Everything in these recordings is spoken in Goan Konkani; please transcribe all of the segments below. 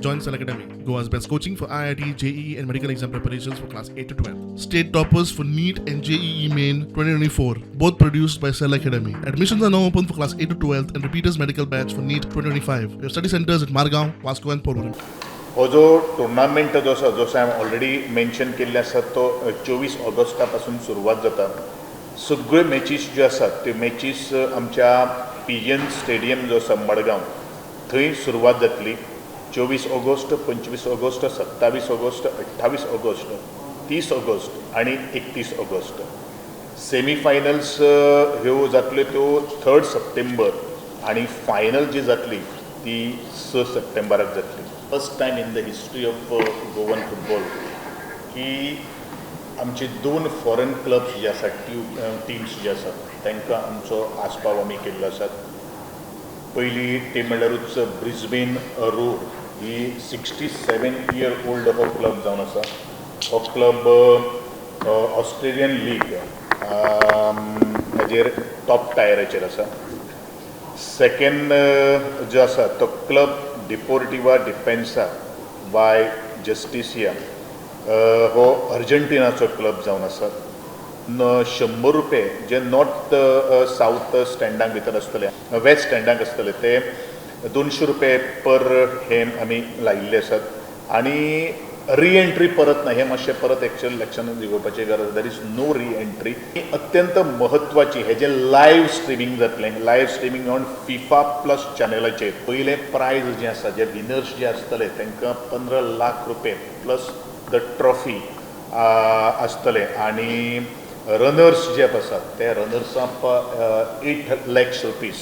Join Cell Academy, Goa's best coaching for IIT, JEE, and medical exam preparations for class 8 to 12. State toppers for NEET and JEE Main 2024, both produced by Cell Academy. Admissions are now open for class 8 to 12 and repeaters medical batch for NEET 2025. We have study centers at Margao, Vasco, and Porvorim. हो जो टुर्नामेंट जो आसा, जसो हांवें ऑलरेडी मेन्शन केल्ले आसा, तो 24 ऑगस्टा पासून सुरवात जाता. सगळ्यो मॅचीस ज्यो आसात त्यो मॅचीस आमच्या पीजीएन स्टेडियम जो आसा मडगांव, थंय सुरवात जातली. 24 August, 25 August, 27 August, 28 August, 30 August आनी 31 ऑगस्ट. सेमी फायनल्स ह्यो जातल्यो त्यो 3 सप्टेंबर आनी फायनल जी जातली ती 6 सप्टेंबराक जातली. First time in the history of Goan football की आमचे दोन फॉरेन क्लब्स जे आसात, टिम्स जे आसात, तांकां आमचो आस्पाव आमी केल्लो आसा. पयली टीम म्हणल्यारूच ब्रिजबेन रोर. ही 67 इयर ओल्ड हो क्लब जावन आसा. हो क्लब ऑस्ट्रेलियन लीग हाजेर टॉप टायराचेर आसा. सेकंड जो आसा तो क्लब डिपोर्टिवा डिपेन्सा वाय जस्टिसिया, हो अर्जंटिनाचो क्लब जावन आसा. 100 रुपये जे नॉर्थ सावथ स्टँडांक भितर आसतले, वेस्ट स्टँडांक आसतले, ते 200 रुपये पर हे आमी लायिल्ले आसात. आनी रिएंट्री परत ना, हें मातशें परत एक्चुअल लक्षांत घेवपाची गरज. There is no re-entry. अत्यंत महत्वाची, हेजें लायव्ह स्ट्रिमींग जातलें, live streaming on FIFA plus चॅनलाचेर. पयलें प्रायज जें आसा, जे विनर्स जे आसतले तांकां 15 लाख रुपये प्लस the trophy आसतले आनी रनर्स जे आसात ते रनर्साक 8 लॅक्स रुपीज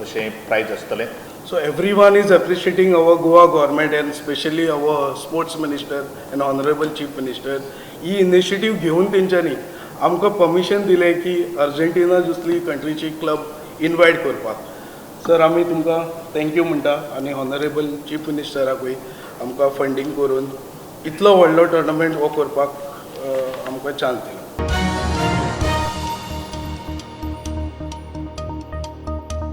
अशें प्रायज आसतलें. So everyone is appreciating our Goa government and especially our sports minister and honorable chief minister. He initiative घेवन तेंच्यांनी आमकां परमिशन दिलें की अर्जेंटिना दुसरी कंट्रीची क्लब इनवायट करपाक. सर, आमी तुमकां thank you म्हणटा आनी ऑनरेबल चीफ मिनिस्टराकूय, आमकां फंडींग करून इतलो व्हडलो टुर्नामेंट हो करपाक आमकां चान्स दिलो.